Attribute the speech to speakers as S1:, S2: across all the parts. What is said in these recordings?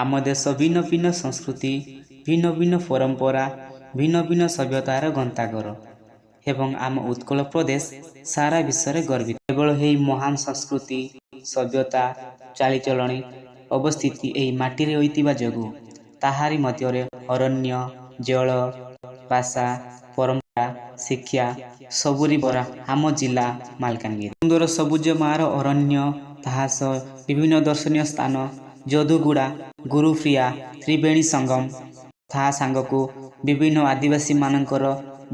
S1: ଆମ ଦେଶ ଭିନ୍ନ ଭିନ୍ନ ସଂସ୍କୃତି, ଭିନ୍ନ ଭିନ୍ନ ପରମ୍ପରା, ଭିନ୍ନ ଭିନ୍ନ ସଭ୍ୟତାର ଗନ୍ତାଘର ଏବଂ ଆମ ଉତ୍କଳ ପ୍ରଦେଶ ସାରା ବିଶ୍ୱରେ ଗର୍ବିତ। କେବଳ ଏହି ମହାନ ସଂସ୍କୃତି, ସଭ୍ୟତା, ଚାଲିଚଳଣି ଅବସ୍ଥିତି ଏହି ମାଟିରେ ହୋଇଥିବା ଯୋଗୁଁ ତାହାରି ମଧ୍ୟରେ ଅରଣ୍ୟ, ଜଳ, ଭାଷା, ପରମ୍ପରା, ଶିକ୍ଷା ସବୁରି ଭରା ଆମ ଜିଲ୍ଲା ମାଲକାନଗିରି। ସୁନ୍ଦର ସବୁଜ ମାର ଅରଣ୍ୟ, ତାହା ସହ ବିଭିନ୍ନ ଦର୍ଶନୀୟ ସ୍ଥାନ, ଯଦୁଗୁଡ଼ା, ଗୁରୁପ୍ରିୟା, ତ୍ରିବେଣୀ ସଙ୍ଗମ, ତାହା ସାଙ୍ଗକୁ ବିଭିନ୍ନ ଆଦିବାସୀମାନଙ୍କର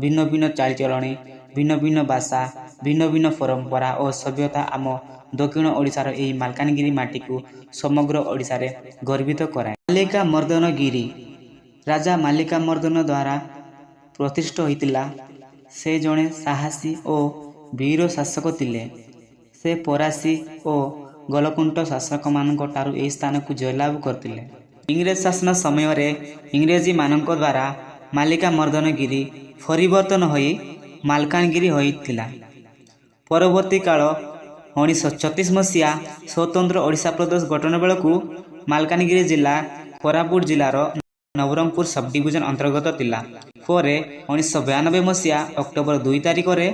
S1: ଭିନ୍ନ ଭିନ୍ନ ଚାଲିଚଳଣି, ଭିନ୍ନ ଭିନ୍ନ ଭାଷା, ଭିନ୍ନ ଭିନ୍ନ ପରମ୍ପରା ଓ ସଭ୍ୟତା ଆମ ଦକ୍ଷିଣ ଓଡ଼ିଶାର ଏହି ମାଲକାନଗିରି ମାଟିକୁ ସମଗ୍ର ଓଡ଼ିଶାରେ ଗର୍ବିତ କରାଏ। ମାଲିକା ମର୍ଦ୍ଦନ ଗିରି ରାଜା ମାଲିକା ମର୍ଦ୍ଦନ ଦ୍ୱାରା ପ୍ରତିଷ୍ଠିତ ହୋଇଥିଲା। ସେ ଜଣେ ସାହସୀ ଓ ବୀର ଶାସକ ଥିଲେ। ସେ ଫରାସୀ ଓ ଗୋଲକୋଣ୍ଡ ଶାସକମାନଙ୍କ ଠାରୁ ଏହି ସ୍ଥାନକୁ ଜୟଲାଭ କରିଥିଲେ। ଇଂରେଜ ଶାସନ ସମୟରେ ଇଂରେଜୀମାନଙ୍କ ଦ୍ୱାରା ମାଲିକା ମର୍ଦ୍ଦନଗିରି ପରିବର୍ତ୍ତନ ହୋଇ ମାଲକାନଗିରି ହୋଇଥିଲା। ପରବର୍ତ୍ତୀ କାଳ 1936 ମସିହା ସ୍ୱତନ୍ତ୍ର ଓଡ଼ିଶା ପ୍ରଦେଶ ଗଠନ ବେଳକୁ ମାଲକାନଗିରି ଜିଲ୍ଲା କୋରାପୁଟ ଜିଲ୍ଲାର ନବରଙ୍ଗପୁର ସବ୍ ଡିଭିଜନ ଅନ୍ତର୍ଗତ ଥିଲା। ପରେ 1992 ମସିହା ଅକ୍ଟୋବର 2 ତାରିଖରେ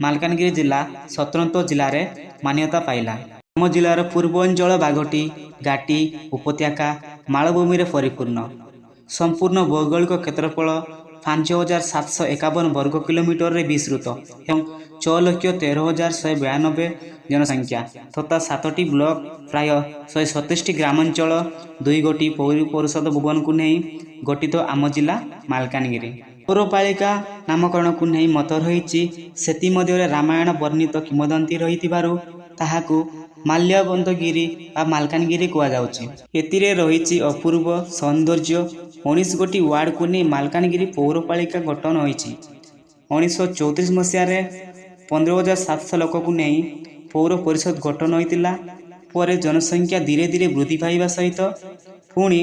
S1: ମାଲକାନଗିରି ଜିଲ୍ଲା ସ୍ୱତନ୍ତ୍ର ଜିଲ୍ଲାରେ ମାନ୍ୟତା ପାଇଲା। ଆମ ଜିଲ୍ଲାର ପୂର୍ବାଞ୍ଚଳ ଭାଗଟି ଘାଟି, ଉପତ୍ୟକା, ମାଳଭୂମିରେ ପରିପୂର୍ଣ୍ଣ। ସମ୍ପୂର୍ଣ୍ଣ ଭୌଗୋଳିକ କ୍ଷେତ୍ରଫଳ 5751 ବର୍ଗ କିଲୋମିଟରରେ ବିସ୍ତୃତ ଏବଂ 6,13,192 ଜନସଂଖ୍ୟା ତଥା 7ଟି ବ୍ଲକ, ପ୍ରାୟ 127ଟି ଗ୍ରାମାଞ୍ଚଳ, 2 ଗୋଟି ପୌର ପରିଷଦ ଭବନକୁ ନେଇ ଗଠିତ ଆମ ଜିଲ୍ଲା ମାଲକାନଗିରି। ପୌରପାଳିକା ନାମକରଣକୁ ନେଇ ମତ ରହିଛି। ସେଥିମଧ୍ୟରେ ରାମାୟଣ ବର୍ଣ୍ଣିତ କିମ୍ବଦନ୍ତୀ ରହିଥିବାରୁ ତାହାକୁ ମାଲ୍ୟବନ୍ତଗିରି ବା ମାଲକାନଗିରି କୁହାଯାଉଛି। ଏଥିରେ ରହିଛି ଅପୂର୍ବ ସୌନ୍ଦର୍ଯ୍ୟ। 19 ଗୋଟି ୱାର୍ଡକୁ ନେଇ ମାଲକାନଗିରି ପୌରପାଳିକା ଗଠନ ହୋଇଛି। 1934 ମସିହାରେ 15,700 ଲୋକକୁ ନେଇ ପୌର ପରିଷଦ ଗଠନ ହୋଇଥିଲା। ପରେ ଜନସଂଖ୍ୟା ଧୀରେ ଧୀରେ ବୃଦ୍ଧି ପାଇବା ସହିତ ପୁଣି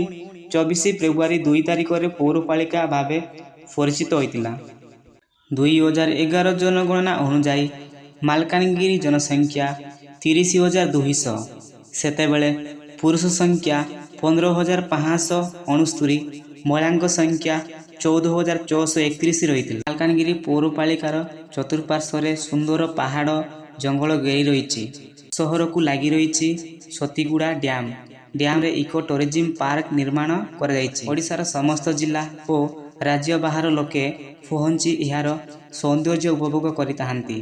S1: 24 ଫେବୃଆରୀ 2 ତାରିଖରେ ପୌରପାଳିକା ଭାବେ ପରିଚିତ ହୋଇଥିଲା। 2011 ଜନଗଣନା ଅନୁଯାୟୀ ମାଲକାନଗିରି ଜନସଂଖ୍ୟା 30,200। ସେତେବେଳେ ପୁରୁଷ ସଂଖ୍ୟା 15,569, ମହିଳାଙ୍କ ସଂଖ୍ୟା 14,631 ରହିଥିଲା। ମାଲକାନଗିରି ପୌରପାଳିକାର ଚତୁଃପାର୍ଶ୍ୱରେ ସୁନ୍ଦର ପାହାଡ଼, ଜଙ୍ଗଲ ଘେରି ରହିଛି। ସହରକୁ ଲାଗି ରହିଛି ସତୀଗୁଡ଼ା ଡ୍ୟାମ। ଡ୍ୟାମରେ ଇକୋ ଟୁରିଜିମ୍ ପାର୍କ ନିର୍ମାଣ କରାଯାଇଛି। ଓଡ଼ିଶାର ସମସ୍ତ ଜିଲ୍ଲା ଓ ରାଜ୍ୟ ବାହାର ଲୋକେ ପହଞ୍ଚି ଏହାର ସୌନ୍ଦର୍ଯ୍ୟ ଉପଭୋଗ କରିଥାନ୍ତି।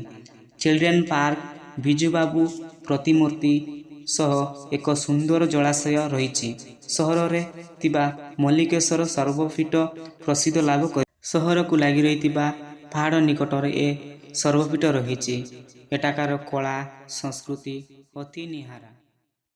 S1: ଚିଲଡ୍ରେନ୍ ପାର୍କ, ବିଜୁବାବୁ ପ୍ରତିମୂର୍ତ୍ତି ସହ ଏକ ସୁନ୍ଦର ଜଳାଶୟ ରହିଛି। ସହରରେ ଥିବା ମଲ୍ଲିକେଶ୍ୱର ଶୈବପୀଠ ପ୍ରସିଦ୍ଧ ଲାଭ କରି ସହରକୁ ଲାଗି ରହିଥିବା ପାହାଡ଼ ନିକଟରେ ଏ ଶୈବପୀଠ ରହିଛି। ଏଠାକାର କଳା ସଂସ୍କୃତି ଅତି ନିଆରା।